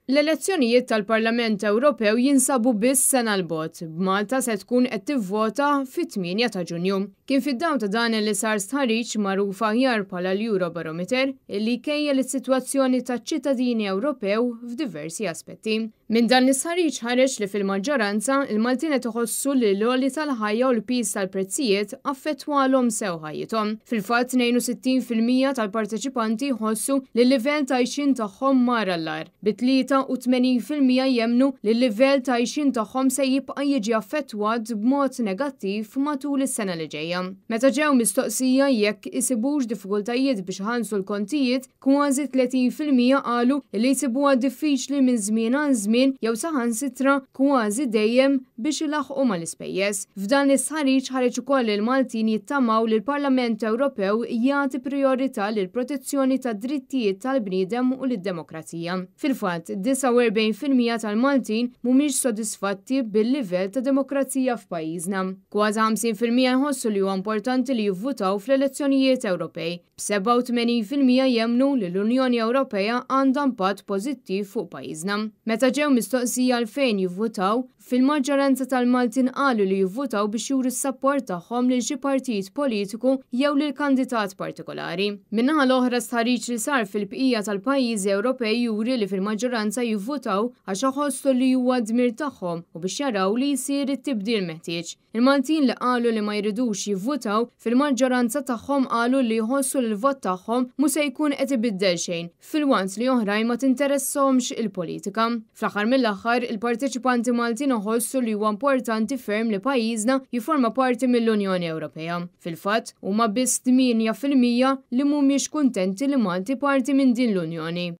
L-elezzjonijiet tal-Parlament Ewropew jinsabu biss sena 'l bogħod, b'Malta se tkun qed tivvota fit-8 ta' Ġunju. Kien fid-dawl ta' dan li sar stħarriġ magħruf aħjar bħala l-Eurobarometer illi jkejjel is-sitwazzjoni taċ-ċittadini Ewropew f'diversi aspetti. Minn dan l-istħarriġ ħareġ li fil-maġġoranza, il-Maltin qed iħossu li l-għoli tal-ħajja u l-piż tal-prezzijiet affettwalhom sew ħajjithom. Fil-fatt, 62% tal-parteċipanti jħossu li l-livell ta' għajxien tagħhom mar għall-agħar, bi 83% jemmnu li l-livell ta' għajxien tagħhom se jibqa' jiġi affettwat b'mod negattiv matul is-sena li ġejja. Meta ġew mistoqsija jekk isibux diffikultajiet biex iħallsu l-kontijiet, Kważi 30% qalu li jsibuha diffiċli minn żmien għal żmien jew saħansitra kważi dejjem biex ilaħħqu mal-ispejjeż. F'dan l-istħarriġ ħareġ ukoll li l-Maltin jittamaw li l-Parlament Ewropew jagħti prijorità lill-protezzjoni tad-drittijiet tal-bniedem u lid-demokrazija. Fil-fatt, 49% tal-Maltin mhumiex sodisfatti bil-livell ta' demokrazija f'pajjiżna. Kważi 50% jħossu li huwa importanti li jivvutaw fl-elezzjonijiet Ewropej. B'87% jemmnu li l-Unjoni Ewropea għandha impatt pożittiv fuq pajjiżna. Meta ġew mistoqsija għalfejn jivvutaw, fil-maġġoranza tal-Maltin qalu li jivvutaw biex juru s-sapport tagħhom lil xi partit politiku jew lil kandidat partikolari. Min-naħa l-oħra stħarriġ li sar fil-bqija tal-pajjiżi Ewropej juri li fil-maġġoranza jivvutaw għax iħossu li huwa dmir tagħhom u biex jaraw li jsir it-tibdil meħtieġ. Il-Maltin li qalu li ma jridux jivvutaw, fil-maġġoranza tagħhom qalu li jħossu li l-vot tagħhom mhu se jkun qed ibiddel xejn, filwaqt li oħrajn ma tinteressahomx il-politika. Fl-aħħar mill-aħħar, il-parteċipanti Maltin iħossu li huwa importanti ferm li pajjiżna jifforma parti mill-Unjoni Ewropea. Fil-fatt, huma biss 8% li mhumiex kuntenti li Malti parti minn din l-Unjoni.